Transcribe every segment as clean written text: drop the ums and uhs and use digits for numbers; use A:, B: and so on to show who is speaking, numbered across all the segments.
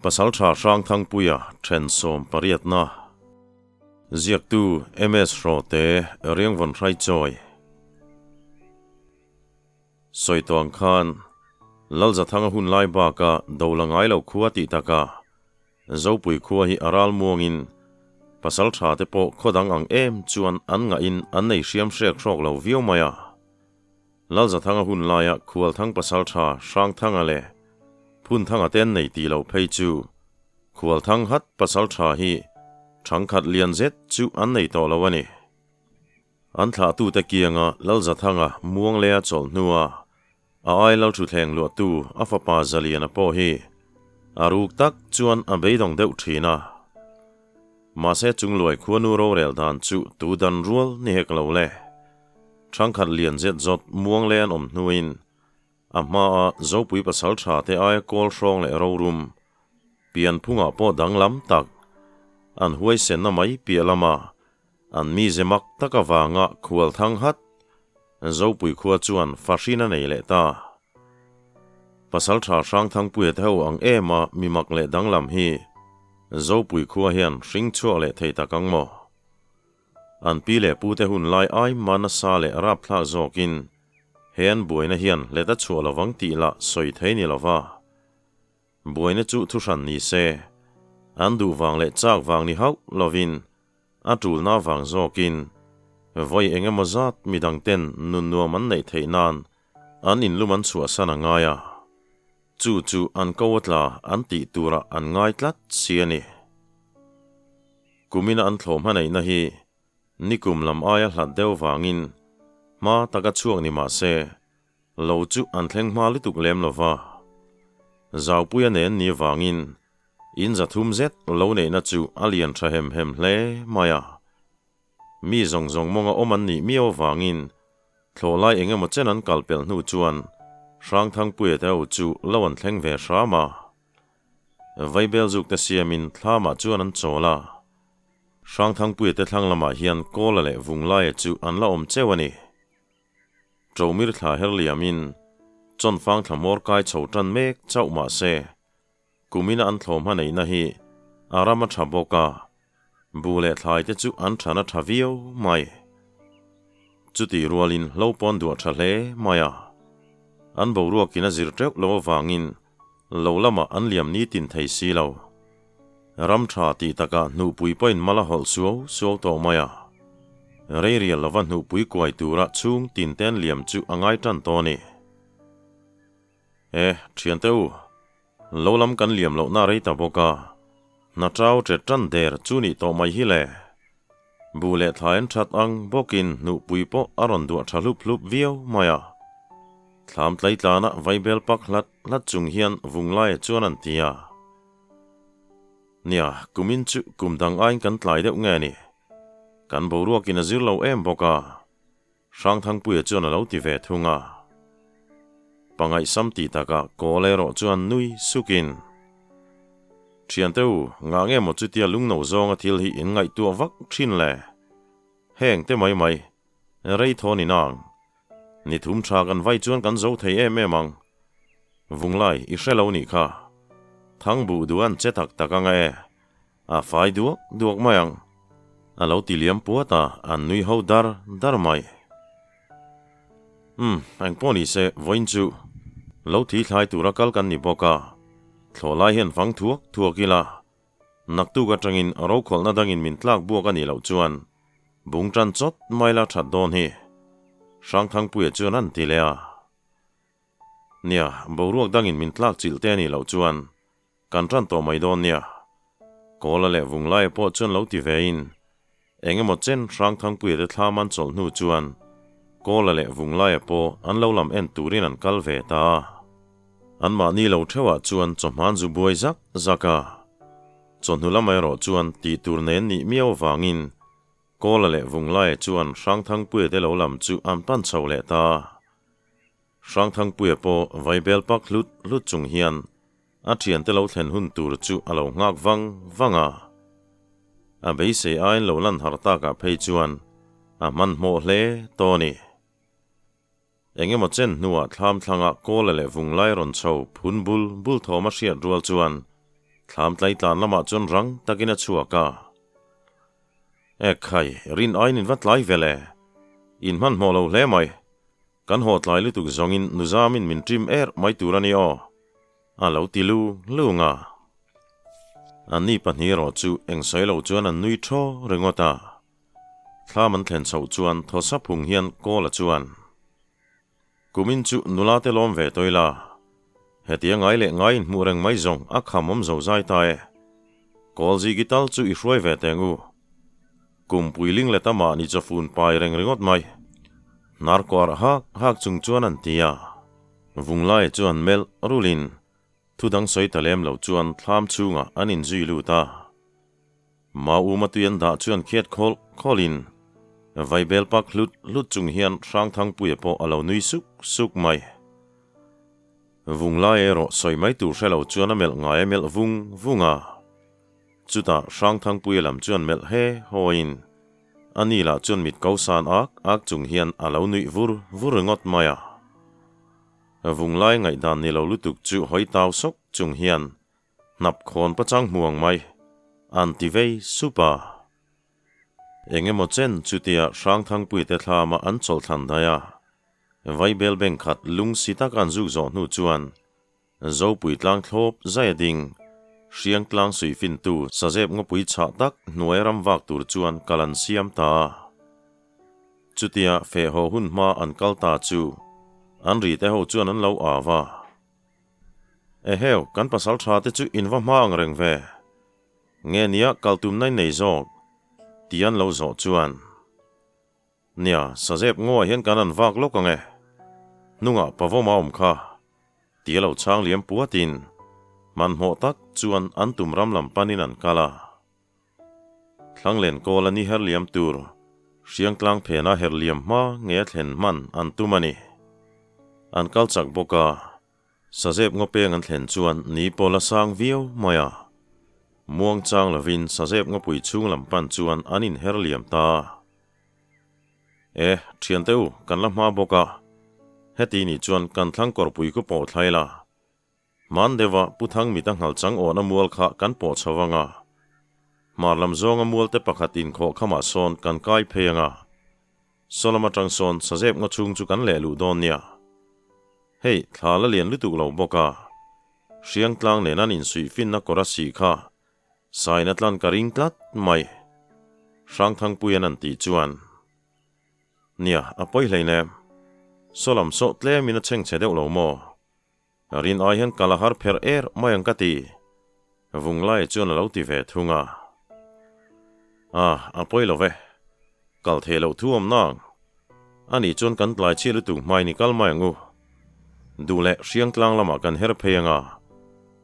A: Pasalṭha Hrangthangpuia ṭhen sawmpariatna ziaktu MS Hrawte Riangvawn Hraichawi sawi tawh ang khan Lalzathanga hun lai baka do la ngai lo khua tih takah Zopui khua hi a ral muangin pasalṭha te pawh khaw dang ang em chuan an ngahin an nei hriam hrek hrawk lo viau mai a. Lalzathanga hun laia Khualthang pasalṭha Hrangthanga leh Phunthanga te an nei tih loh phei chu Khualthang hat pasalṭha hi ṭhangkhat lian zet chu an nei tawh lo a ni. An thlahtute kianga Lalzathanga muanglea chawlh hnua a ai Lalṭhuthleng luahtu a fapa Zaliana pawh hi a ruk tak chuan a beidawng deuh ṭhin a. Mahse chungluai khuanu rorel dan chu tu dan rual ni hek lo le. Ṭhangkhat lian zet zawt muang leh an awm hnuin a hmaa Zopui pasalṭha te aia kawl hrawng leh rorum pianphungah pawh danglam tak an huaisenna mai piah lama an mize mak tak avanga khual thang hat Zopui khua chuan fahrin a nei leh ta. Pasalṭha Hrangthangpuia te ho ang ema mi mak leh danglam hi Zopui khua hian hring chhuak leh thei tak ang maw? An pi leh pute hun lai ai mah nasa leh rapthlak zawkin he an buaina hian let a chhuah lovang tih lah sawi thei ni lova. Buaina chu thuhran ni se, an duh vang leh chak vang ni hauh lovin a tulna vang zawkin vawi eng emaw zat midang ten nun nuam an neih theih nan an inlum an chhuahsan a ngai a. Chu chu an ko a tla an tih turah an ngai tlat si a ni. Kumina an thlawh hmaneihna hi nikum lam aia hlat deuh vangin hma taka chhuak ni mah se, lo chu an thleng hma lutuk lem lo va. Zaupuia nen ni vangin in zathum zet lo neihna chu a lian tha hem hem hle mai a. Mi zawng zawng mawnga awm an nih miau avangin thlawh lai eng emaw chen an kal pelh hnu chuan Hrangthangpuia te ho chu lo an thleng ve hram a. Vaibel zuk te siamin thlamah chuan an chawl a. Hrangthangpuia te thlang lamah hian Kawla leh Vunglaia chu an la awm cheu a ni. Ṭomir thla her liamin Chawnfang thla hmawr kai chho ṭan mek chauh mah se, kumina an thlawhhma neihna hi a ram a ṭha bawk a, bu leh thlai te chu an ṭhan a ṭha viau mai. Chutih rualin hlo pawn duah ṭha hle mai a, an boruakin a zir ṭeuh lo avangin Lo lamah an liam ni tin thei si lo. Ram tha tih takah hnuhpui pawhin mal a hawlh suau suau tawh mai a. Rei rial lova hnuhpui kuai tura chhung tin te an liam chu a ngai tan tawh a ni. E, thiante u, lo lam kan liam lohna rei ta bawk a, hna tau ṭet ṭan der chu nih tawh mai hi le. Buh leh thlai an that ang bawkin hnuhpui pawh a rawn duah tha hlup hlup viau mai a. Thlam tlaitlana vaibel pak hlat hlat chung hian Vunglaia chuan an ti a. Nia, kumin chu kum dang aiin kan tlai deuh nge ni? Kan boruakin a zir lo em bawk a, Hrangthangpuia chuan a lo ti ve thung a. Pangaihsam tih takah kawl erawh chuan nui sukin, Thiante u, ngah nge maw chutia lungno zawnga thil hi in ngaihtuah vak thin le? Heng te mai mai, rei thaw ni nang. Ni thum tha kan vai chuan kan zo thei em em ang. Vunglai, i hre lo nih kha. Thangbuh duh an che tak tak ang e. A fai duak duak mai ang. A lo ti liam puat a, an nui ho dar dar mai. Umm, engpawh ni se, vawiin chu lo thi thlai tura kal kan ni bawk a, thlawh lai hian fang thuak thuak ila, naktuk atangin rokhawlhna dangin min tlak buak a nih loh chuan bung tan chawt mai la that dawn hi, Hrangthangpuia chuan an ti leh a. Nia, boruak dangin min tlak chilh te a nih loh chuan Kan tan tawh mai dawn nia. Kawla leh Vunglaia pawh chuan lo ti vein, eng emaw chen Hrangthangpuia te thlam an chawlh hnu chuan Kawla leh Vunglaia pawh an lo lam en turin an kal ve ta a. Anmahni lo theuhah chuan chawhman zu buai zak zak a. Chawhnu lam erawh chuan tih tur nen nih miau avangin Kawla leh Vunglaia chuan Hrangthangpuia te lo lam chu an pan chho leh ta a. Hrangthangpuia pawh vaibel pak hlut hlut chung hian a thiante lo thlen hun tur chu a lo nghak vang vang a. A beisei aiin lo lan har takah phei chuan a hmanhmawh hle tawh a ni. Eng emaw chen hnuah thlam thlangah Kawla leh Vunglai rawn chho phun bul bul thawm a hriat rual chuan. Thlam tlai tlan lamah chuan rang takin a chhuak a. Ekhai, rin aiin in va tlai ve le. In hmanhmawh lo hle mai. Kan haw tlai lutuk zawngin nuzamin min ṭim er mai tur a ni aw. A lo ti lu lung a. Anni pahnih erawh chu eng sawi lo chuan an nui thaw ringawt a. Thlam an thlen chhoh chuan thaw sap hung hian Kawla chuan, Kumin chu nula te lawm ve tawih la. Hetia ngai leh ngai inhmuh reng mai zawng a kham awm zo zai ta e. Kawl zigi tal chu i hruai ve teng u. Kum puiling leh tamah ni chawfun pai reng ringawt mai. Hnar kuar hak hak chung chuan an ti a. Vunglai chuan melh rulin thu dang sawi ta lem lo chuan thlam chhungah an inzui lut a. Mau uma tui an dah chuan khiat khawl khawlin vaibel pak hlut hlut chung hian Hrangthangpuia pawh a lo nui suk suk mai. Vunglai erawh sawi mai tur hre lo chuan a melh ngai a melh vung vung a. Chutah Hrangthangpuia lam chuan melh he hawiin a ni lah chuan mit ko san ak ak chung hian a lo nuih vur vur ringawt mai a. Vunglai ngaihdan ni lo lutuk chu hawi tau sawk chung hian hnap khawn pachang hmuang mai an ti vei sup a. Eng emaw chen chutia Hrangthangpuite thlama an chawlhthlan daih a, Vaibel beng khat lung si tak an zuk zawh hnu chuan Zopui tlang thlawp zai a ding, hriang tlang suih fintu sazep ngawpui chhah tak hnuai ram vak tur chuan kal an siam ta a. Chutia fehhaw hun hma an kal ta chu an ri te ho chuan an lo au a. Eheu, kan pasal tha te chu in va hma ang reng ve. Nge nia kal tumna in nei zawk? Ti an lo zawh chuan. Nia, sazep ngaw ah hian kan an vak lawk ang e. Hnungah pavawm a awm kha. Ti a lo chhang liam puatin, hmanhmawh tak chuan an tum ram lam panin an kal a. Thlanglen kawl a ni her liam tur, hriangtlang phena her liam hma nge a thlen hman an tum a ni. An kal chak bawk a, Sazep ngaw peng an thlen chuan ni pawl a sang viau mai a. Muang chang lovin Sazep ngawpui chhung lam pan chuan an inher liam ta. E, thiante u, kan la hma bawk a. Heti nih chuan kan thlang kawrpui khu pawh thlai la. Hman deuha Pu Thang mita nghal chang awhna mual kha kan pawh chho ang a. Hmar lam zawnga mualte pakhat inkhawh khamah sawn kan kai phei ang a. Sawlam atang sawn sazep ngaw chhung chu kan leh luh dawn nia. Hei, thla la lian lutuk lo bawk a. Hriang tlang nen an insuih finna kawr a sih kha. Saina tlan ka ring tlat mai. Hrangthangpuian an tih chuan. Nia, a pawi hleinem. Sawlam sawh tlemin a chhengchhe deuh lo maw? Rin ai hian kal a har pherh er mai ang ka ti. Vunglai chuan a lo ti ve thung a. A, a pawi lo ve. Kal thei loh thu awm nang. Ani chuan kan tlai chhiat lutuk hmai ni kal mai ang u. Duh leh Hriangtlang lamah kan her phei ang a.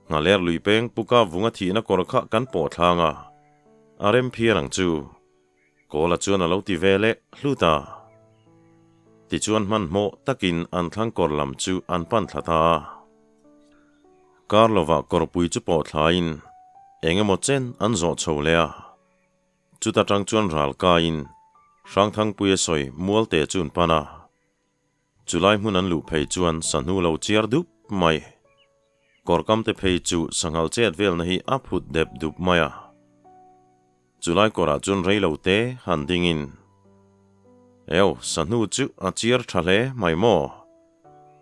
A: Nghaler lui peng puka vunga thihna kawr kha kan pawh thlang a. A rem phian ang chu. Kawla chuan a lo ti ve leh hlut a. Tichuan hmanhmawh takin an thlang kawr lam chu an pan thla ta a. Kar lovah kawrpui chu pawh thlain eng emaw chen an zawh chho leh a. Chuta tang chuan ral kaiin Hrangthangpuia sawi Mualte chu an pan a. Chulai hmun an luh phei chuan sahnu lo chiar dup mai. Kawrkam te phei chu sanghal chet velna hi a phut dep dup mai a. Chulai kawrah chuan rei lo te han dingin, Eo, sahnu chu a chiar tha hle mai maw?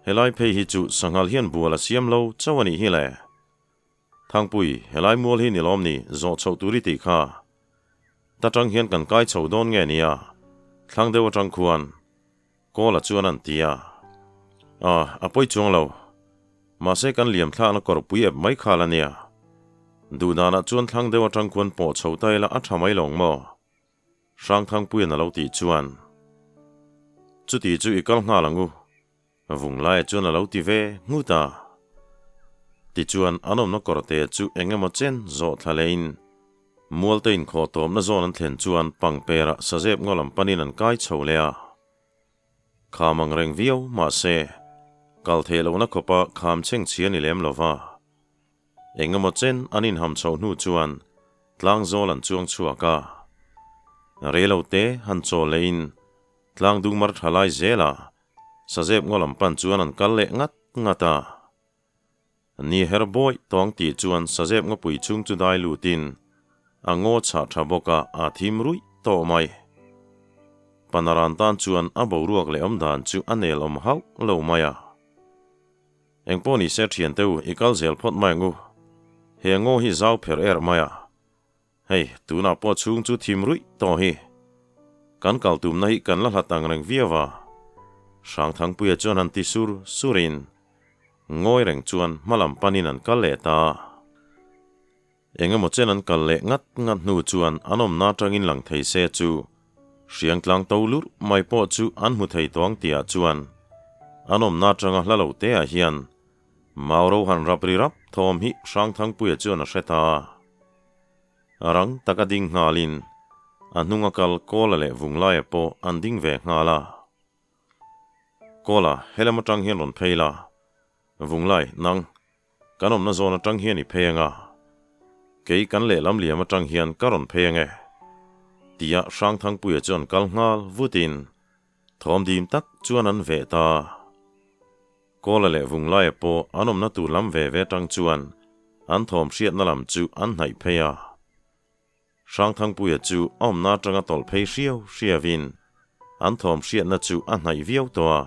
A: Helai phei hi chu sanghal hian bual a siam lo chauh a nih hi le. Thangpui, helai mual hi ni lawm ni, zawh chhoh tur i tih kha. Ta tang hian kan kai chho dawn nge nia, thlang deuh atang khuan. Kawla chuan an ti a. A, a pawi chuang lo. Mahse kan liam thlakna kawrpui ep mai khal a nia. Duh danah chuan thlang deuh atang khuan pawh chho ta ila a tha mai lawng maw? Hrangthangpuian a lo tih chuan. Chuti chu i kal nghal ang u. Vunglaia chuan a lo ti ve nghut a. Tichuan an awmna kawrte chu eng emaw chen zawh thla lehin Mualte inkhawh tawpna zawn an thlen chuan pangpera sazep ngaw lam panin an kai chho leh a. Kham ang reng viau mahse kal theih lohna khawpa kham chheng chhia ni lem lova. Eng emaw chen an inham chhoh hnu chuan tlangzawl an chuang chhuak a. Reilo te han chawl lehin tlang dungmar tha lai zela sazep ngaw lam pan chuan an kal leh ngat ngat a. Ni her bawi tawng tih chuan sazep ngawpui chhung chu dai lutin a ngaw chhah tha bawk a, a thim ruih tawh mai. Panaran tan chuan a boruak leh awmdan chu a nel awm hauh lo mai a. Engpawh ni se thiante u i kal zel phawt mai ang u. He ngaw hi zau pher erh mai a. Hei, tunah pawh chhung chu thim ruih tawh hi. Kan kal tumna hi kan la hlat ang reng viau a. Hrangthangpuia chuan han ti sur surin ngawi reng chuan hmalam panin an kal leh ta. Eng emaw chen an kal leh ngat ngat hnu chuan an awmna atangin lang thei se chu hriangtlang to lurh mai pawh chu an hmu thei tawng tihah chuan an awmna atanga hla lo teah hian Mau ro han rap ri rap thawm hi Hrangthangpuia chuan a hre ta. A rang taka ding nghalin a hnunga kal Kawla leh Vunglaia pawh an ding ve nghal a. Kawla, helam atang hian rawn phei la. Vunglai, nang, kan awmna zawn atang hian i phei anga. Kei kan lehlam liam atang hian ka rawn phei ange. Tia Hrangthangpuia chuan kal nghal vutin thawm dim tak chuan an veh ta. Kawla leh Vunglaia pawh an awmna tur lam ve ve atang chuan an thawm hriatna lam chu an hnaih phei a. Hrangthangpuia chu a awmna atanga tawlh phei hriau hriauin an thawm hriatna chu a hnaih viau tawh a.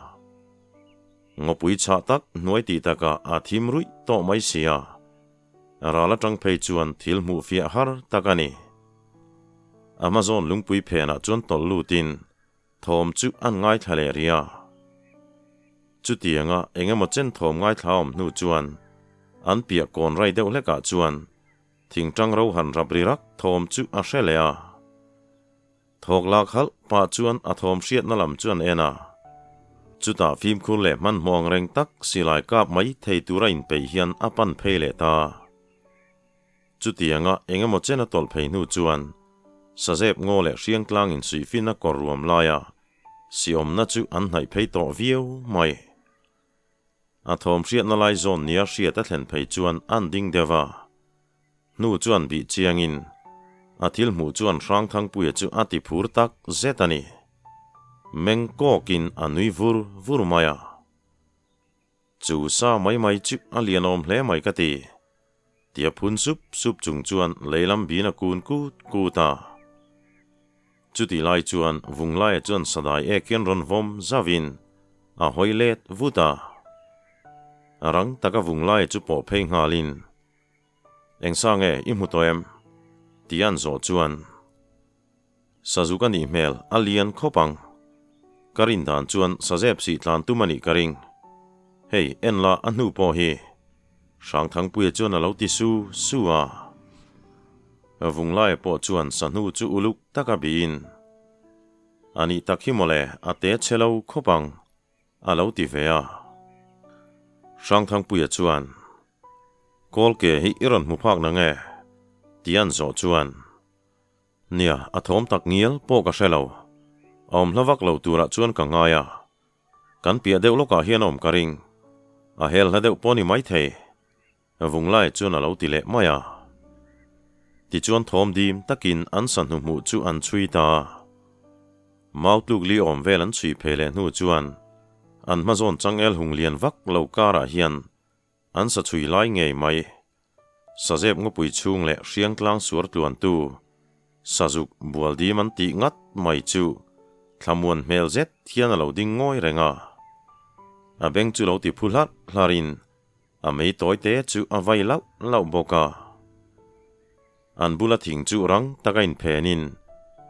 A: Ngawpui chhah tak hnuai tih takah a thim ruih tawh mai si a. Ral atang phei chuan thil hmuh fiah har tak a ni. Amazon lungpui phenah chuan tawlh lutin Thawm chu an ngaithla leh rih a. Chutianga eng emaw chen thawm ngaithla awm hnu chuan an piah kawn rai deuh hlekah chuan thingtang ro han rap ri rak thawm chu a hre leh a. Thawk lak halh pah chuan a thawm hriatna lam chu an en a. Chutah fimkhur leh hmanhmawh ang reng tak silai kap mai thei tura inpeih hian a pan phei leh ta. Chutianga eng emaw chen a tawlh phei hnu chuan Sazep ngaw leh Hriangtlang insuihfin a kawr ruam laia siawmna chu an hnaih phei tawh viau mai. A thawm hriatna lai zawn nia hriat a thlen phei chuan an ding deuh a, hnu chuan bih chiangin a thil hmuh chuan Hrangthangpuia chu a ti phur tak zet a ni. Meng kawkin a nui vur vur mai a. Chu sa mai mai chu a lianawm hle mai ka ti. Tia phun sup sup chung chuan leilam bin a kun kut kut a. Chuti lai chuan Vunglaia chuan sadai ek hian rawn vawm zauhin a hawi let vut a. A rang taka Vunglaia chu pawh phei nghalin, Eng sa nge i hmu tawh em? Tia an zawh chuan, Sazuk a nih hmel a lian khawp ang. Ka rin dan chuan sazep sih tlan tum a nih ka ring. Hei, en la a hnu pawh hi. Hrangthangpuia chuan a lo ti su su a. Vunglaia pawh chuan sahnu chu uluk taka bihin, A nih tak hi mawle, a te chhe lo khawp ang, a lo ti ve a. Hrangthangpuia chuan, Kawl ke hi i rawn hmu phak na nge? ti an zawh chuan, Nia, a thawm tak ngial pawh ka hre lo. A awm hla vak lo turah chuan ka ngai a. Kan piah deuh lawkah hian a awm ka ring. A hel hla deuh pawh ni maithei. Vunglai chuan a lo ti leh mai a. Tichuan thawm dim takin an sahnu hmuh chu an chhui ta a. Mau tluk li awm vel an chhui phei leh hnu chuan an hmazawn changel hung lian vak lo karah hian an sa chhui lai ngei mai. Sazep ngawpui chhung leh hriangtlang suar tluantu Sazuk bualdim an tih ngat mai chu thlamuan hmel zet hian a lo ding ngawi reng a. A beng chu lo ti phu hlarh hlarhin a mei tawi te chu a vai lauh lauh bawk a. An bula thing chu rang taka inphenin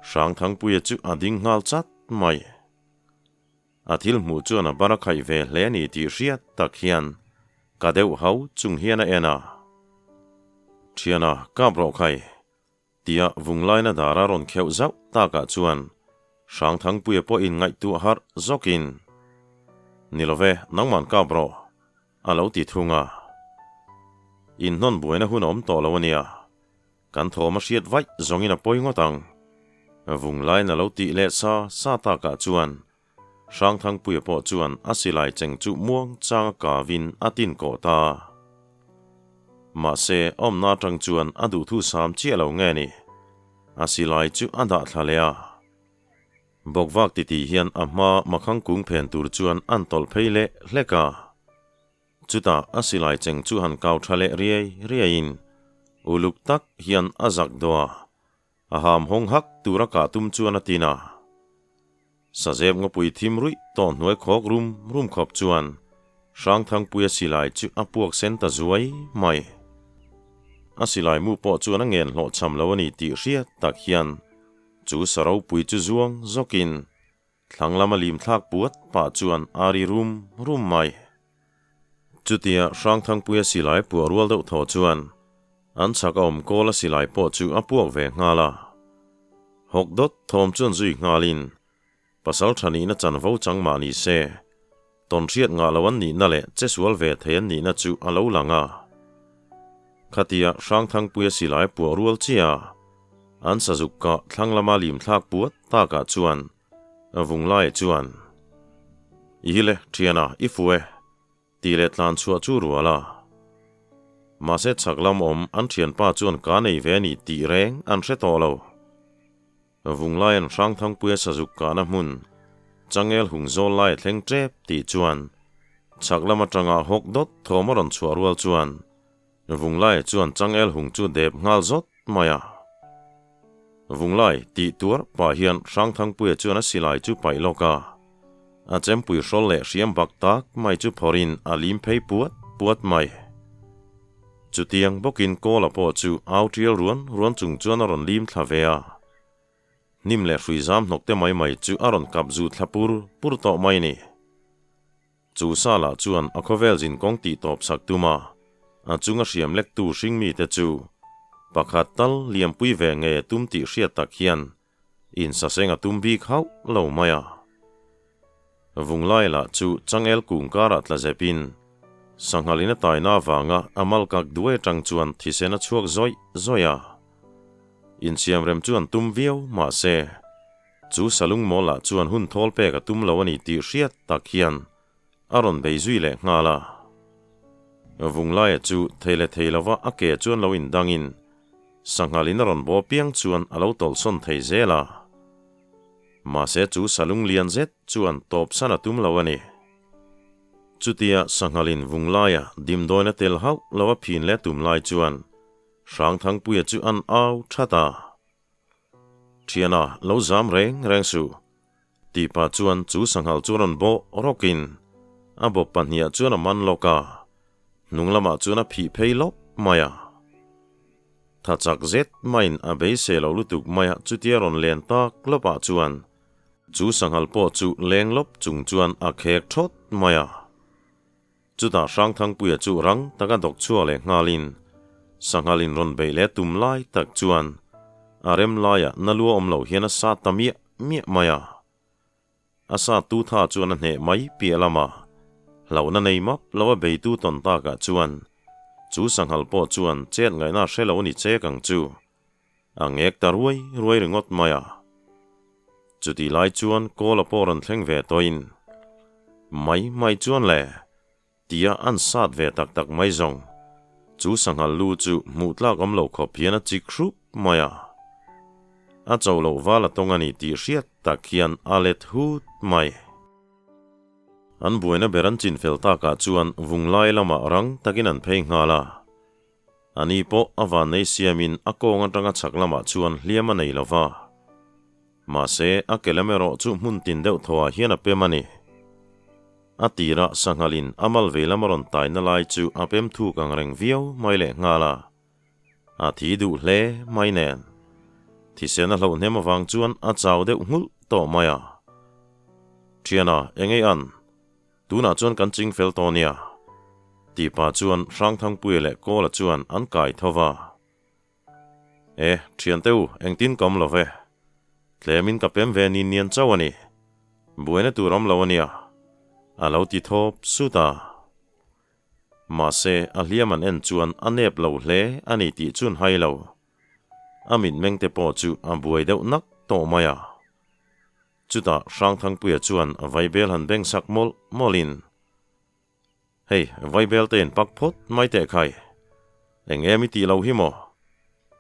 A: Hrangthangpuia chu a ding nghal chat mai. A thil hmuh chuan a bar a khaih ve hle ni tih hriat tak hian ka deuh hau chung hian a en a. Thiana, kap rawh khai, tia vunglaina dara rawn kheuh zauh takah chuan Hrangthangpuia pawhin ngaihtuah harh zawkin, Ni love, nangman kap rawh, a lo ti thung a. Inhnawn buaina hun a awm tawh lo a nia. Kan thawm a hriat vaih zawngin a pawi ngawt ang. Vunglain a lo tih leh sa sa takah chuan Hrangthangpuia pawh chuan a silai cheng chu muang chang a kavin a tin kawh ta. Mahse, awmna atang chuan a duhthu sam chiah lo nge ni? A silai chu a dah thla leh a. Bawkvak titi hian a hma makhang kung phen tur chuan an tawlh phei leh hlek a. Chutah a silai cheng chu han kau tha leh riai riaiin uluk tak hian a zak dawh a, a ham hawng hak tura kah tum chuan a tin a. Sazep ngawpui thim ruih tawh hnuai khawk rum rum khawp chuan Hrangthangpuia silai chu a puak sen ta zuai mai. A silai mu pawh chuan a ngen hlawhchham lo a ni tih hriat tak hian chu sa ropui chu zuang zawkin Thlang lama lim thlak puat pah chuan a ri rum rum mai. Chutia Hrangthangpuia silai puah rual deuh thaw chuan an chhak a awm kawl a silai pawh chu a puak ve nghal a. Hawk dawt thawm chuan zui nghalin pasal tha nihna chanvo chang mah ni se, tawnhriat ngah lo an nihna leh che sual ve thei an nihna chu a lo lang a. Khatia Hrangthangpuia silai puah rual chiah a, an sazuk kah thlang lama lim thlak puat takah chuan a vung lai chuan, I hi le, thiana, i fu e, tih leh tlan chhuah chu rual a. Mahse chhak lam awm an thianpa chuan ka nei ve a ni tih reng an hre tawh lo. Vung lai an Hrangthangpuia sazuk kahna hmun changel hung zawl lai a thleng tep tih chuan chhak lam atanga hawk dawt thawm a rawn chhuah rual chuan Vunglai chuan changel hung chu dep nghal zawt mai a. Vunglai tih tuar pah hian Hrangthangpuia chuan a silai chu paih lawk a. A chempui hrawl leh hriam bak tak mai chu phawrhin a lim phei puat puat mai. Chutiang bawkin Kawla pawh chu au tial ruan ruan chung chuan a rawn lim thla ve a. Hnim leh hrui zam hnawk te mai mai chu a rawn kap zu thla pur pur tawh mai ni. Chu Sala chuan a khawvel zin kawng tih tawp sak tum a, a chunga hriam lektu hring mite chu pakhat tal liampui ve nge tum tih hriat tak hian insaseng a tum bik hauh lo mai a. Vunglai lah chu changel kung karah tla zepin sanghalin a taina avanga a mal kak duai atang chuan thisen a chhuak zawih zawih a. Insiamrem chu an tum viau mahse, Chu salung mawlah chuan hun thawl pek a tum lo a ni tih hriat tak hian a rawn bei zui leh nghal a. Vunglaia chu thei leh thei lova a ke chuan lo indangin sanghalin a rawn baw piang chuan a lo tawlhsawn thei zel a. Mahse chu salung lian zet chuan tawpsan a tum lo a ni. Chutia sanghalin Vunglaia dimdawina tel hauh lo a phin leh tum lai chuan Hrangthangpuia chu an au that a. Thiana, lo zam reng reng suh. Tih pah chuan chu sanghal chu rawn bawh rawkin a bawp pahniah chuan a man lawk a, hnung lamah chuan a phih phei lawp mai a. Tha chak zet maiin a beisei loh lutuk mai a, chutia rawn len tak lawpah chuan chu sanghal pawh chu leng lawp chung chuan a khek thawt mai a. Chutah Hrangthangpuia chu rang taka dawk chhuak leh nghalin sanghalin rawn beih leh tum lai tak chuan a rem laiah na lua awm lo hian a sa ta miah miah mai a. A sa tu tha chuan a hneh mai piah lama hlauhna nei map lo a beitu tawn takah chuan chu sanghal pawh chuan chet ngaihna hre lo ni chek ang chu a ngek ta ruai ruai ringawt mai a. Chutih lai chuan Kawla pawh rawn thleng ve tawhin, Mai mai chuan le, tia an sat ve tak tak mai zawng. Chu sanghal lu chu hmuh tlak awm lo khawp hian a chik hrup mai a. A cho loh val a tawng a ni tih hriat tak hian a let hut mai. An buaina ber an chinfel takah chuan vunglai lamah rang takin an phei nghal a. A ni pawh a vannei siamin a kawng atanga chhak lamah chuan hliam a nei lo va. Mahse, a ke lam erawh chu hmun tin deuh thawhah hian a pem a ni. A tirah sanghalin a mal vei lam a rawn taina lai chu a pem thuk ang reng viau mai leh nghal a. A thi duh hle mai nen. Thisen a hloh hnem avang chuan a chau deuh nghulh tawh mai a. Thiana, engei an? Tunah chuan kan ching fel tawh nia. Tih pah chuan Hrangthangpuia leh Kawla chuan an kai tho va. E, thiante u, engtin ka awm lo ve. Tlemin ka pem ve ni nian chauh a ni. Buaina tur awm lo a nia. A lo ti thawp sut a. Mahse, a hliam an en chuan a nep lo hle a ni tih chuan hai lo. A mitmeng te pawh chu a buai deuh nak tawh mai a. Chutah Hrangthangpuia chuan vaibel han beng sak mawlh mawlhin, Hei, vaibel te in pak phawt mai teh khai. Eng em i tih lo hi maw?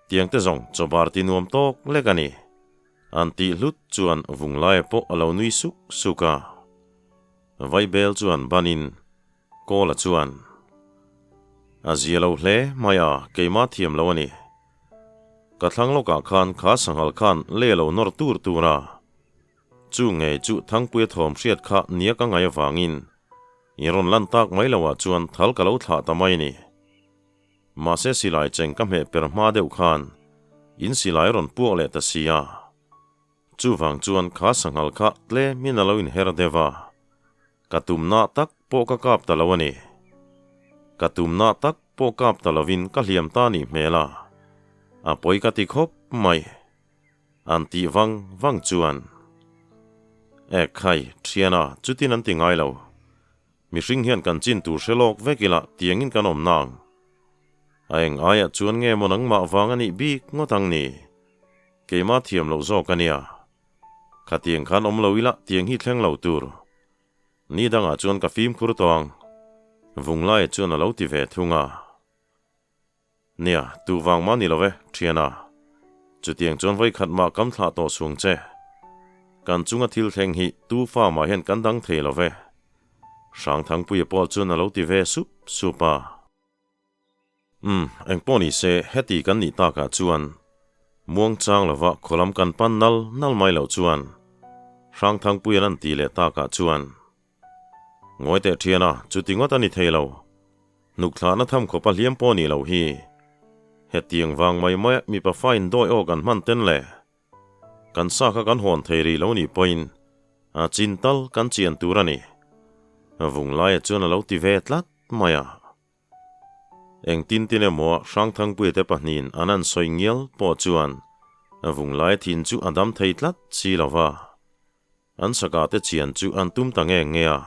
A: Tiang te zawng chawbar ti nuam tawk lek a ni. An tih hlut chuan Vunglaia pawh a lo nui suk suk a. Vaibel chuan banin Kawla chuan. A zia lo hle mai a, keimah thiam lo a ni. Ka thlang lawkah khan kha sanghal khan le lo nawr tur tur a. Chu ngei chu Thangpuia thawm hriat kha nia ka ngaih avangin i rawn lan tak mai loah chuan thal ka lo thlah ta mai a ni. Mahse silai cheng ka hmeh per hma deuh khan in silai rawn puak leh ta si a. Chuvang chuan kha sanghal kha tlemin a lo inher deuh a, ka tumna tak pawh ka kap ta lo a ni. Ka tumna tak pawh kap ta lovin ka hliam ta nih hmel a, a pawi ka ti khawp mai. An tih vang vang chuan, Ek khai, thiana, chutin an ti ngai lo. Mihring hian kan chin tur hre lawk vek ila tiangin kan awm nang. A eng aiah chuan nge maw nangmah vang a nih bik ngawt ang ni? Keimah thiam loh zawk a nia. Khatiang khan awm lo ila tiang hi thleng lo tur. Ni dangah chuan ka fimkhur tawh ang. Vunglai chuan a lo ti ve thung a. Nia, tu vang mah ni lo e, thiana. Chutiang chuan vawikhat mah kam thlah tawh sung che. Kan chunga thil thleng hi tu fa mah hian kan dang thei lo ve. Hrangthangpuia pawh chuan a lo ti ve sup sup a. Umm, engpawh ni se, heti kan nih takah chuan muangchang lova khawlam kan pan nal nal mai loh chuan Hrangthangpuia'n an ti leh takah chuan Ngawi teh thian a, chuti ngawt a ni thei lo. Hnuk thlahna tham khawpa hliam pawh nih loh hi. Hetiang vang mai maia mipa fa indawi aw kan hman ten le. Kan sa kha kan hawn thei rih lo nih pawhin a chin tal kan chian tur a ni. Vunglaia chuan a lo ti ve tlat mai a. Engtin tin emaw Hrangthangpuia te pahnihin an han sawi ngial pawh chuan Vunglaia thin chu a dam thei tlat si lo va. An saka te chian chu an tum ta nge nge a.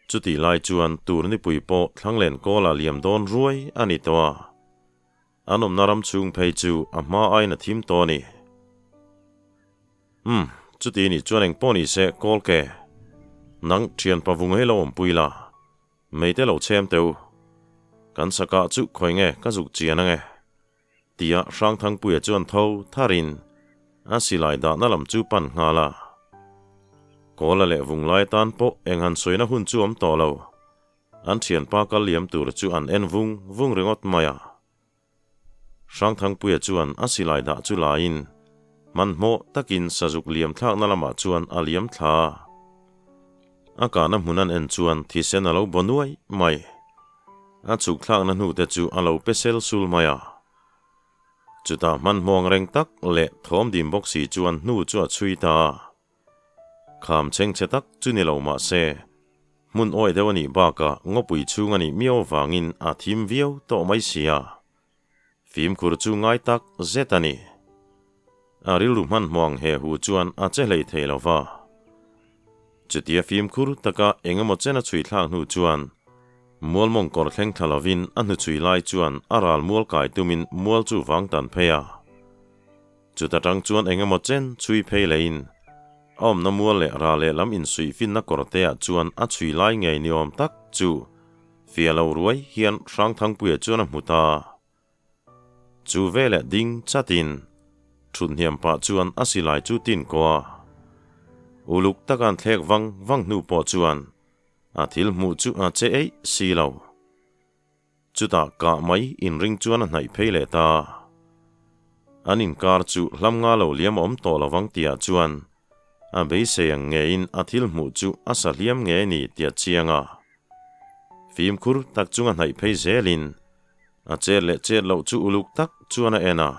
A: Chutih lai chuan tur nipui pawh Thlanglen kawlah liam dawn ruai a ni tawh a. An awmna ram chhung phei chu a hma aiin a thim tawh a ni. Umm, chuti nih chuan engpawh ni se kawl ke. Nang thianpa vung hei lo awmpui la. Meite lo chhem teh u. Kan saka chu khawi nge ka zuk chian ange? Tia Hrangthangpuia chuan tho tharin a silai dahna lam chu pan nghal a. Kawla leh Vunglai tan pawh eng han sawina hun chu awm tawh lo. An thianpa kal liam tur chu an en vung vung ringawt mai a. Hrangthangpuia chuan a silai dah chu laiin hmanhmawh takin sazuk liam thlakna lamah chuan a liam thla a. A kahna hmun an en chuan thisen a lo baw nuai mai. A chhuk thlakna hnute chu a lo pe sel sul mai a. Chutah hmanhmawng reng tak leh thawm dim bawk si chuan hnu chu a chhui ta a. Kham chhengchhe tak chu ni lo mah se, hmun awih deuh a nih bakah ngawpui chhung a nih miau avangin a thim viau tawh mai si a. Fimkhur chu ngai tak zet a ni. A rilru hmanhmawng he hu chuan a che hlei thei lo va. Chutia fimkhur taka eng emaw chen a chhui thlak hnu chuan mualmawng kawr thleng thla lovin a hnuchhui lai chuan a ral mual kai tumin mual chu vang tan phei a. Chuta tang chuan eng emaw chen chhui phei leiin a awmna mual leh ra lehlam insuih finna kawr te ah chuan a chhui lai ngei ni awm tak chu fia lo ruai hian Hrangthangpuia chuan a hmu ta. Chu veleh ding chatin thuthniam pah chuan a silai chu tin kaw a. Uluk taka an thlek vang vang hnu pawh chuan a thil hmuh chu a che eih si lo. Chutah kah mai inring chuan a hnaih phei leh ta. An inkar chu hlam nga lo liam a awm tawh lovang tihah chuan a beisei ang ngeiin a thil hmuh chu a sa hliam ngei a ni tih a chiang a. Fimkhur tak chunga hnaih phei zelin a chet leh chet loh chu uluk tak chuan a en a.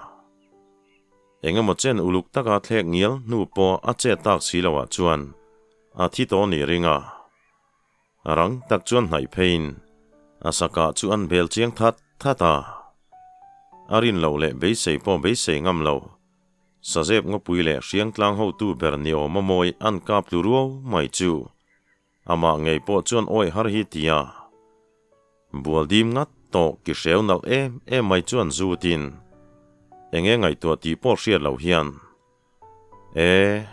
A: Engemaw chen uluk taka thlek ngial hnu pawh a chet tak si loah chuan a thi tawh nih ring a. A rang tak chuan hnaih pheiin a sakah chu an bel chiang that that a. A rin loh leh beisei pawh beisei ngam lo. Sazep ngawpui leh hriangtlang hotu ber ni awm a mawi an kap tlu ruau mai chu amah ngei pawh chuan awih har hi ti a. Bual dim ngat tawh ki hreu nalh em em mai chuan zutin enge ngaihtuah tih pawh hriat loh hian E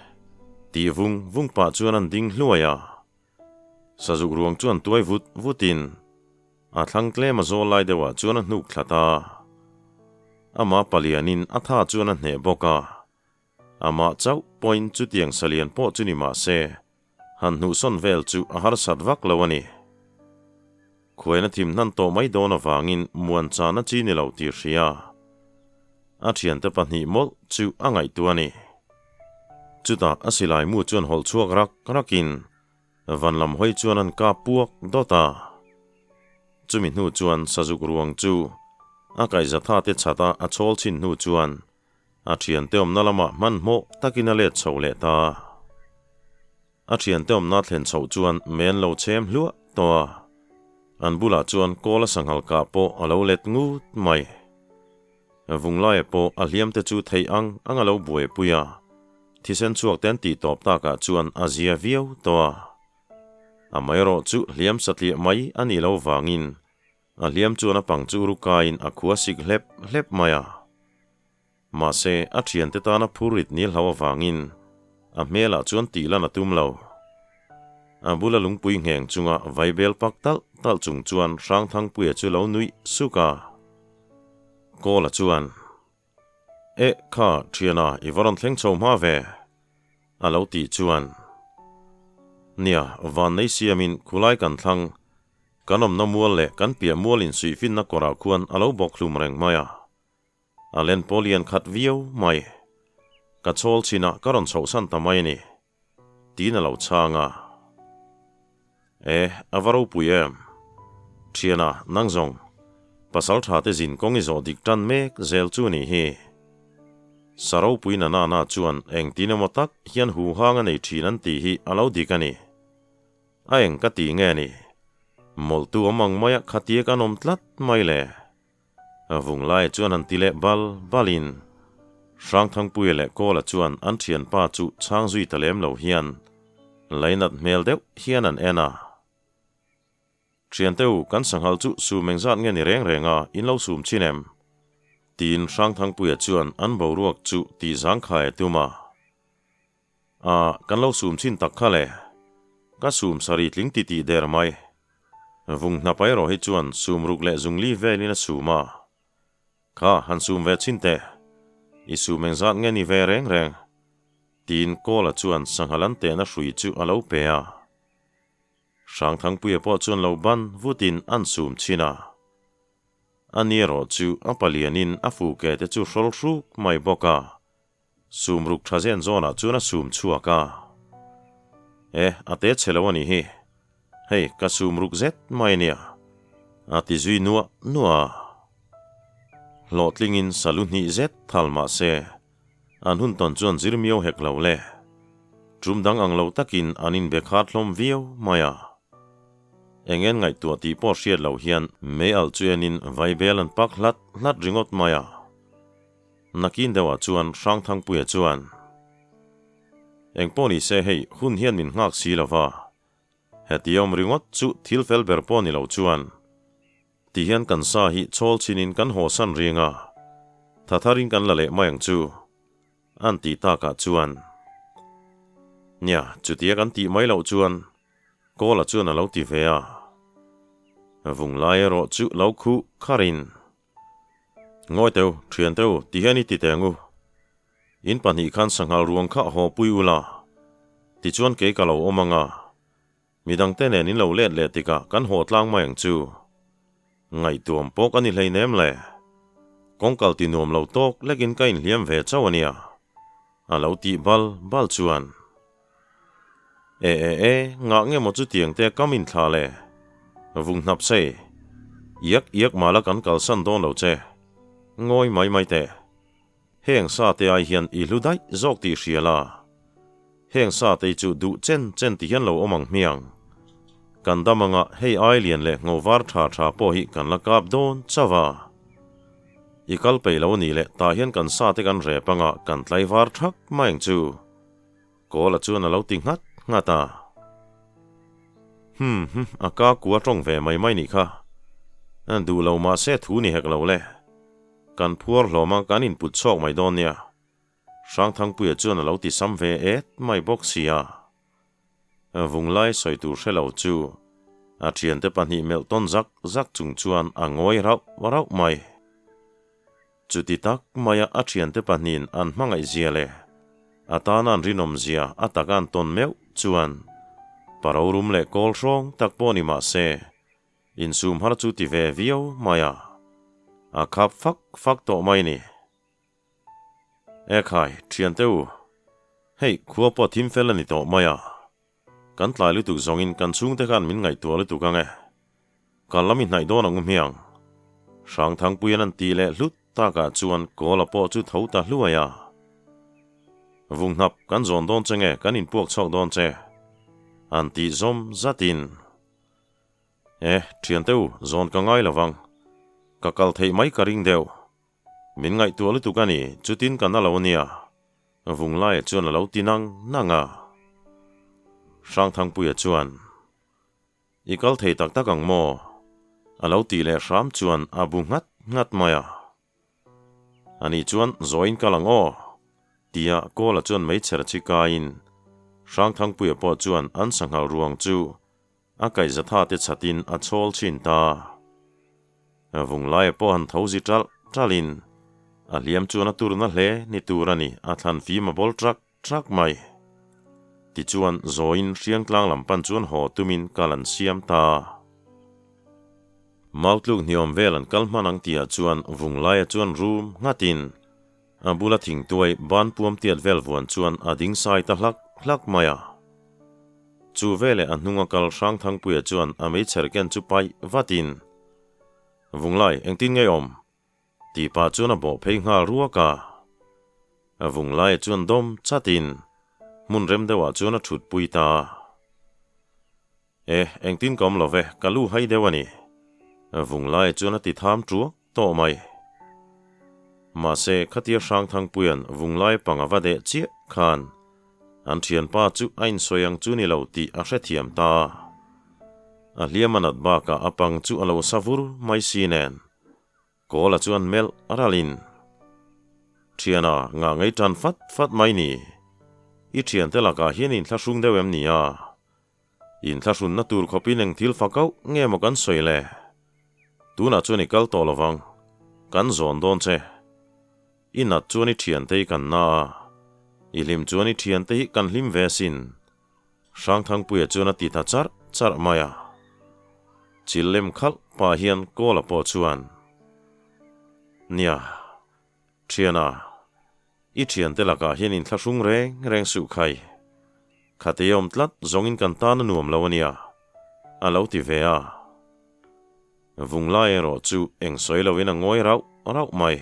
A: tih vung vung pah chuan an ding hluai a. Sazuk ruang chuan tuai vut vutin a thlang tlem a zawl lai deuhah chuan a hnuk thla ta. Amah palianin a tha chuan a hneh bawk a. Amah chauh pawhin chutiang salian pawh chu ni mah se, han hnuhsawn vel chu a harsat vak lo a ni. Khuaina thim hnan tawh mai dawn avangin muan chana chi ni lo tih hria. A thiante pahnih mawlh chu a ngaihtuah a ni. Chutah a silai mu chuan hawlh chhuak rak rakin van lam hawi chuan an kap puak dawt a. Chumi hnu chuan sazuk ruang chu a kaihzatha te chhata a chhawl chhin hnu chuan a thiante awmna lamah hmanhmawh takin a let chho leh ta. A thiante awmna thlen chhoh chuan men lo chhem hluah tawh a, an bulah chuan kawl a sanghal kah pawh a lo let ngut mai. Vunglaia pawh a hliam te chu theih ang ang a lo buaipui a, thisen chhuak te an tih tawp takah chuan a zia viau tawh a. Amaherawh chu hliam satliah mai a nih loh vangin a hliam chuan a pang chu rukaiin a khua sik hlep hlep mai a. Mahse, a thiante tana phurrit ni hlau avangin a hmelah chuan tih lan a tum lo. A bula lungpui ngheng chunga vaibel pak talh talh chung chuan Hrangthangpuia chu lo nuih suk a. Kawla chuan, Eh, kha, thiana, i va rawn thleng chho hma ve, a lo tih chuan, Nia, vannei siamin khulai kan thlang, kan awmna mual leh kan piah mual insuihfinna kawrah khuan a lo bawk hlum reng mai a. A len pawh lian khat viau mai. Ka chawl chinah ka rawn chhohsan ta mai a ni, tiin a lo chhang a. E, a va ropui em? Thiana, nang zawng, pasal tha te zin kawng i zawh dik tan mek zel chu a nih hi. Sa ropui na na na chuan engtin emaw tak hian huhang a nei thin an tih hi a lo dik a ni. A eng ka ti nge ni? Mawlhtu awm ang maia khatia kan awm tlat mai le. A vung lai chuan an ti leh bal balin Hrangthangpuia leh Kawla chuan an thianpa chu chhang zui ta lem lo hian lainat hmel deuh hian an en a. Thiante u, kan sanghal chu sum engzat nge ni reng reng a, in lo sum chin em? Tiin Hrangthangpuia chuan an boruak chu tih zangkhai a tum a. A, kan lo sum chin tak kha le. Ka sum sarih tling ti tih der mai. Vung hnap erawh hi chuan sum ruk leh zungli velin a sum a. Kha, han sum ve chin teh. I sum engzat nge ni ve reng reng? Tiin Kawla chuan sanghal an tehna hrui chu a lo pe a. Hrangthangpuia pawh chuan lo ban vutin an sum chin a. Ani erawh chu a palianin a fuke te chu hrawl hruk mai bawk a. Sum ruk tha zen zawnah chuan a sum chhuak a. E, a te chhe lo a nih hi. Hei, ka sum ruk zet mai a nia. A ti zui nuah nuah a. Hlawhtlingin salu hnih zet thal mah se, an hun tawn chuan zir miau hek lo le. Tum dang ang lo takin an inbe khat hlawm viau mai a. Eng en ngaihtuah tih pawh hriat loh hian mei alh chu enin vaibel an pak hlat hlat ringawt mai a. Nakin deuhah chuan Hrangthangpuia chuan, Eng pawh ni se hei hun hian min nghak si lo va, heti awm ringawt chu thil fel ber pawh ni lo chuan ti hian kan sa hi chawl chinin kan haw san ring a, tha tharin kan la leh mai ang chu, an tih takah chuan, Nia, chutia kan tih mai loh chuan Kawla chuan a lo ti ve a, Vunglai erawh chu lo khuh kharin. Ngawi teu, thian teu, ti hian i ti teng u. In pahnih khan sanghal ruang kha haw pui ula, tichuan kei ka lo awm ang a, midangte nen in lo let leh tikah kan haw tlang mai ang chu. Ngaihtuam pawh ka ni hleinem le. Kawngkal ti nuam lo tawk lekin ka inhliam ve chauh a nia, a lo tih bal bal chuan. E e e, ngah nge maw chutiang te kam inthlah le? Vung hnap sei. Iak iak mala kan kalsan dawn lo che. Ngawi mai mai teh. Heng sa te ai hian i hlu daih zawk tih hria la. Heng sa te chu duh chen chen ti hian lo awm ang hmiang. Kan dam anga hei ai lian leh ngho var tha tha pawh hi kan la kap dawn chauh a. I kal peih lo a nih leh tah hian kan sa te kan rep anga kan tlai var thak mai ang chu. Kawla chuan a lo ti nghat nghat a. Hmm hmm, a ka kua tawng ve mai mai nih kha. Duh lo mah se thu ni hek lo le. Kan phuar hlawm a, kan input chhawk mai dawn nia. Hrangthangpuia chuan a lo ti sam ve et mai bawk si a. Vunglai sawi tur hre lo chu a thiante pahnih melh tawn zak zak chung chuan a ngawi rauh rauh mai. Chuti tak maia a thiante pahnihin an hmangaih zia leh a tana an rinawm zia a taka an tawn meuh chuan pa rorum leh kawl hrawng tak pawh ni mah se, Insum har chu ti ve viau mai a, a khap fak fak tawh mai ni. E khai, thiante u, hei khua pawh thim fel a ni tawh mai a, kan tlai lutuk zawngin kan chhungte khan min ngaihtuah lutuk ang e. Kal lam i hnaih dawn ang u hmiang. Hrangthangpuian an tih leh hlut takah chuan Kawla pawh chu tho ta hluai a. Vunghnap kan zawn dawn che nge kan inpuak chhuak dawn che? An tih zawm zatin. E, thiante u, zawn ka ngai lo vang. Ka kal theih mai ka ring deuh. Min ngaihtuah lutuk a ni, chutin ka na lo nia. Vunglaia chuan a lo ti nang nang a. Hrangthangpuia chuan, I kal thei tak tak ang maw? A lo tih leh hram chuan a bu nghat nghat mai a. Ani chuan zawiin kal ang aw? Tia Kawla chuan meichher chi kaiin Hrangthangpuia pawh chuan an sanghal ruang chu a kaihzatha te chhatin a chhawl chhin ta. Vunglaia pawh han tho zi ṭalh ṭalhin a hliam chuan a turna hle ni tur a ni, a thlan fim a bawl ṭak ṭak mai. Tichuan zawiin Hriangtlang lam pan chuan haw tumin kal an siam ta. Mautluk hniawm vel an kal hman ang tihah chuan Vunglaia chuan rum nghatin a bula thingtuai ban puam tiat vel vuan chuan a ding sai ta hlak hlak mai a. Chu veleh a hnunga kal Hrangthangpuia chuan a meichher ken chu paih vatin, Vunglai, engtin nge awm? Tih pah chuan a bawh phei nghal ruak a. A Vunglaia chuan dawm chatin hmun rem deuhah chuan a thut pui ta. E, engtin ka awm lo ve, ka lu hai deuh a ni. Vunglaia chuan a ti tham ṭuak tawh mai. Mahse, khatia Hrangthangpuia'n Vunglai pang a va deh chiah khan an ṭhianpa chu a insawi ang chu ni lo tih a hrethiam ta. A hliam a nat bakah a pang chu a lo sa vur mai si nen. Kawla chuan melh ralin, Thiana, ngah ngei tan fat fat mai ni. I thiante lakah hian inthlahrung deuh em ni a? Inthlahrunna tur khawpin eng thil fak auh nge maw kan sawi le? Tunah chuan i kal tawh lo vang, kan zawn dawn che. I nat chuan i thiante hi kan na a, i hlim chuan i thiante hi kan hlim ve asin. Hrangthangpuia chuan a ti ta charh charh mai a. Chil lem khalh pah hian Kawla pawh chuan, Nia, thiana, i thiante lakah hian inthlahrung reng reng suh khai. Khatei awm tlat zawngin kan tan a nuam lo a nia, a lo ti ve a. Vunglai erawh chu eng sawi loin a ngawi rauh rauh mai.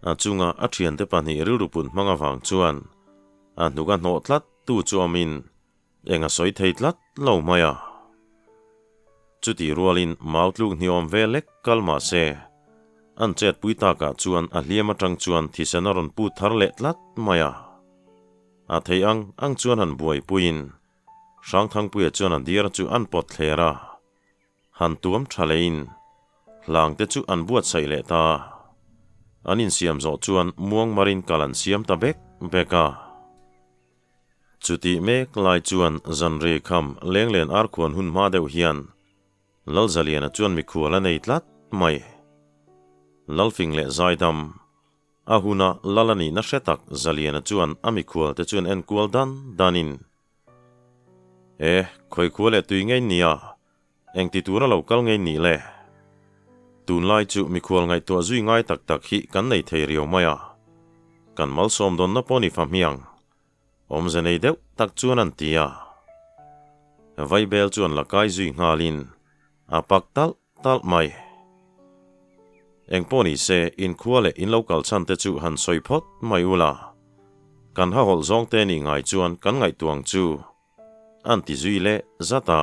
A: A chunga a thiante pahnih rilru put hmang avang chuan a hnuk a hnawh tlat tu chu awmin eng a sawi thei tlat lo mai a. Chutih rualin mau tluk hniawm ve lek kal mah se, an chetpui takah chuan a hliam atang chuan thisen a rawn put thar leh tlat mai a. A theih ang ang chuan han buaipuiin Hrangthangpuia chuan a diar chu an pawt thler a. Han tuam tha leiin hlang te chu an buatsaih leh ta. An insiam zawh chuan muangmarin kal an siam ta bek bek a. Chutih mek lai chuan zanri kham lenglen arkhuan hun hma deuh hian Lalzaliana chuan mikhual a nei tlat mai. Lalfing leh Zaidam a huna Lal a nihna hre tak Zaliana chuan a mikhual te chuan enkual dan danin E, khawikhua leh tui ngei nia, engti tura lo kal ngei nih le? Tunlai chu mikhual ngaihtuah zui ngai tak tak hi kan nei thei riau mai a, kan malsawm dawnna pawh ni fa hmiang, awmze nei deuh tak chuan an ti a. Vaibel chuan la kai zui nghalin a pak talh talh mai. Engpawh ni se, inkhua leh in lo kal chhan te chu han sawi phawt mai ula, kan hahawlh zawng te nih ngai chuan kan ngaihtuah ang chu, an ti zui leh zat a.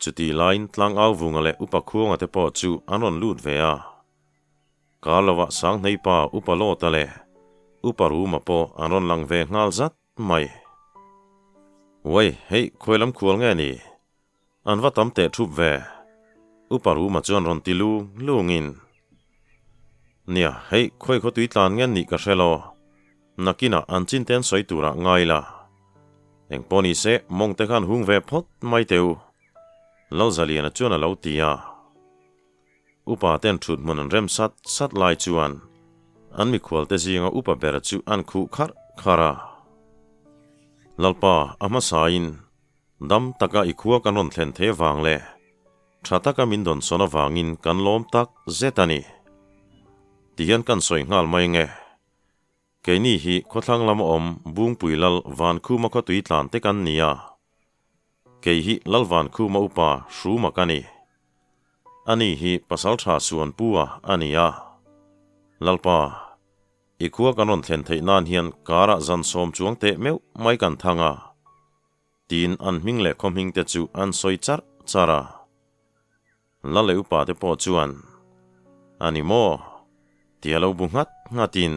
A: Chutih laiin Tlangau Vunga leh Upa Khuanga te pawh chu an rawn lut ve a. Kar lovah Sanghneipa Upa Lawta leh Upa Ruma pawh an rawn lang ve nghal zat mai. Uai, hei khawi lam khual nge ni? An va tam teh thup ve. Upa Ruma chuan rawn ti lung lungin, Nia, hei khawi khaw tui tlan nge nih ka hre lo. Nakinah an chin te an sawi turah ngai la. Eng pawh ni se, mawng te khan hung ve phawt mai teh u. Lalzaliana chuan a lo ti a. Upa ten thut hmun an rem sat sat lai chuan an mikhual te zinga upa ber chu an khuh kharh kharh a. Lalpa, a hmasain dam taka i khua kan rawn thlen thei avang le. Tha taka min dawnsawn avangin kan lawm tak zet a ni. Tihian kan sawi nghal mai nge. Keini hi khawthlang lama awm Bungpui Lal Vankhuma khawtui tlan te kan ni a. Kei hi Lal Vankhuma upa Hruma ka ni. Ani hi Pasaltha Suanpua a ni a. Lalpa, i khua kan rawn thlen theih nan hian karah zan sawm chuang teh meuh mai kan thang a. Tiin an hming leh khaw hming te chu an sawi charh charh a. La leh upa te pawh chuan, A ni maw? tia lo bu nghat nghatin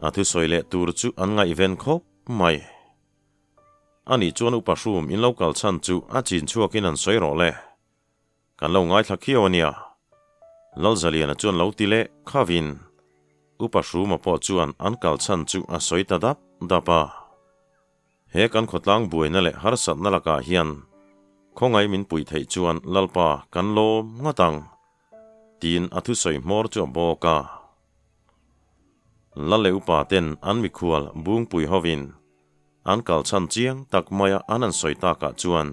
A: a thusawi leh tur chu an ngaihven khawp mai. A nih chuan upa hrum in lo kal chhan chu a chin chhuakin an sawi rawh le. Kan lo ngaithla khiau a nia. Lalzaliana chuan lo ti leh khavin Upa Hruma pawh chuan an kal chhan chu a sawi ta dap dap a. He kan khawtlang buaina leh harsatna lakah hian khawngaih min puih theih chuan Lalpa kan lawm ngawt ang, tiin a thusawi hmawr chu a bawk a. Lal leh upa ten an mikhual Bungpui hovin an kal chhan chiang tak maia an han sawi takah chuan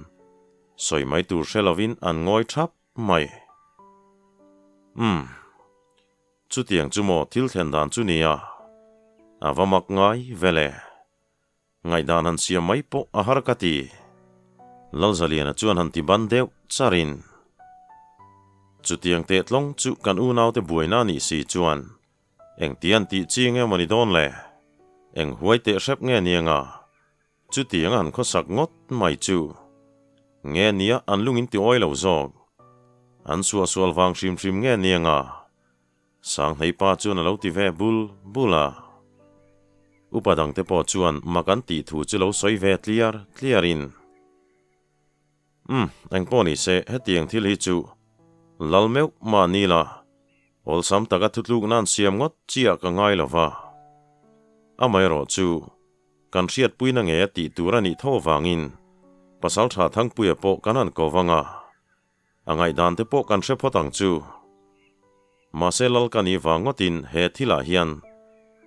A: sawi mai tur hre lovin an ngawi thap mai. Umm. Chutiang chu maw thil thlen dan chu nia, a va mak ngai vel e. Ngaihdan han siam mai pawh a har ka ti. Lalzaliana chuan han ti ban deuh charin, Chutiang teh tlawng chu kan unaute buaina a nih si chuan engti an tih chi nge maw ni dawn le? Eng huai teh hrep nge nianga chutiang a han khawsak ngawt mai chu nge nia an lungin ti awi lo zawk? An suahsual vang hrim hrim nge nianga Sanghnei pa chuan a lo ti ve bul bul a. Upa dangte pawh chuan mak an tih thu chu lo sawi ve tliar tliarin, Umm, engpawh ni se, hetiang thil hi chu lal meuh mah ni la, awlsam taka thutluk nan siam ngawt chiah ka ngai lo va. Amaherawh chu, kan hriatpuina nge a tih tur a nih tho avangin Pasaltha Thangpuia pawh kan han ko vang a. A ngaihdan te pawh kan hre phawt ang chu. Mahse lal ka ni vang ngawtin he thilah hian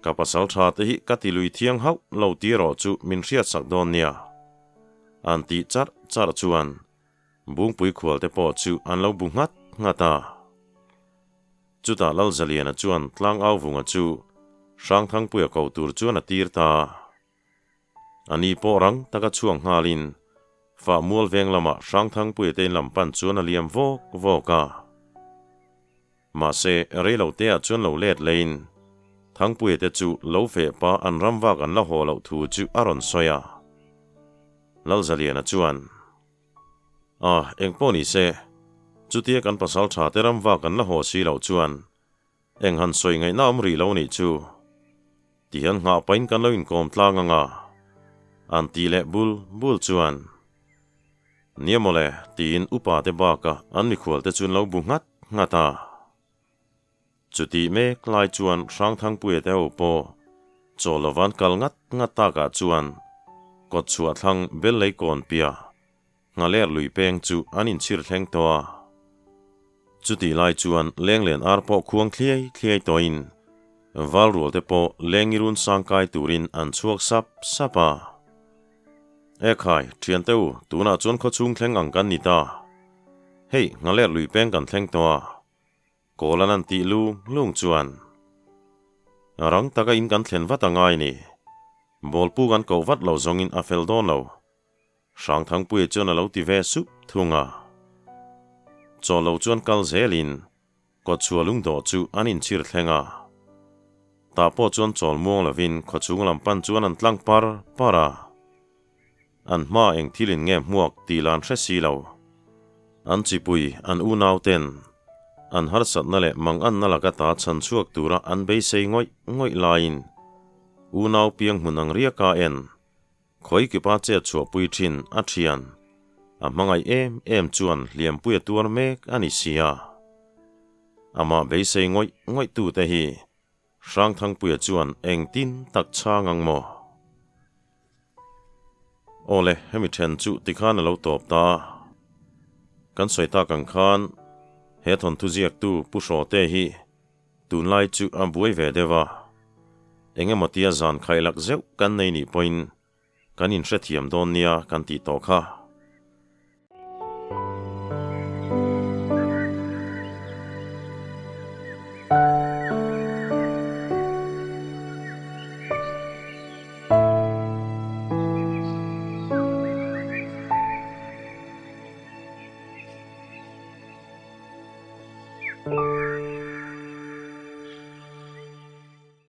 A: ka pasal tha te hi ka ti lui thiang hauh lo ti erawh chu min hriatsak dawn nia. An tih charh charh chuan Bungpui khual te pawh chu an lo bu nghat nghat a. Chutah Lalzaliana chuan Tlangau Vunga chu Hrangthangpuia ko tur chuan a tir ta a. A ni pawh rang taka chhuak nghalin Fah mual veng lamah Hrangthangpuia te in lam pan chuan a liam vawk vawk a. Mahse, reilo teah chuan lo let leiin Thangpuia te chu lo feh pa an ram vak an la haw loh thu chu a rawn sawi a. Lalzaliana chuan, A, engpawh ni se, chutia kan pasal tha te ram vak an la haw si loh chuan Eng han sawi ngaihna awm rih lo nih chu. Tihian nghah pahin kan lo inkawm tlang ang a, an ti leh bul bul chuan. Nia mawle, tiin upa te bakah an mikhual te chu an lo bu nghat nghat a. Chutih mek lai chuan Hrangthangpuia te ho pawh chaw lovan kal ngat ngat takah chuan kawtchhuah thlang Bellei kawn piah Nghaler lui peng chu an inchhir thleng tawh a. Chutih lai chuan lenglen ar pawh khuang thliai thliai tawhin Valrual te pawh lengi run sang kai turin an chhuak sap sap a. Ekhai, thiante u, tunah chuan khawchhung thleng ang kan ni ta. Hei, Nghaler lui peng kan thleng tawh a. Kawl an an tih lung lung chuan rang taka in kan thlen vat a ngai ni. Bawlpu kan koh vat lo zawngin a fel dawn lo. Hrangthangpuia chuan a lo ti ve sup thung a. Chaw lo chuan kal zelin kawtchhuah lungdawh chu an inchhir thleng a. Tah pawh chuan chawl muang lovin khawchhung lam pan chuan an tlang par par a. An hma eng thilin nge hmuak tih la an hre si lo. An chipui, an unau ten an harsatna leh manganna laka ta chhan chhuak tura an beisei ngawih ngawih laiin unau piang hmun ang riaka en Khawi kipa chet chhuahpui thin a thian, a hmangaih em em chuan hliampui a tuar mek a ni si a. Amah beisei ngawih ngawih tute hi Hrangthangpuia chuan engtin tak chhang ang maw? Awle, hemi then chu tikhan a lo tawp ta a. Kan sawi tak ang khan he thawnthu ziaktu Pu Hrawte hi Tunlai chu a buai ve deuh a, eng emaw tia zan khaih lak zeuh kan nei nih pawhin kan inhrethiam dawn nia kan tih tawh kha.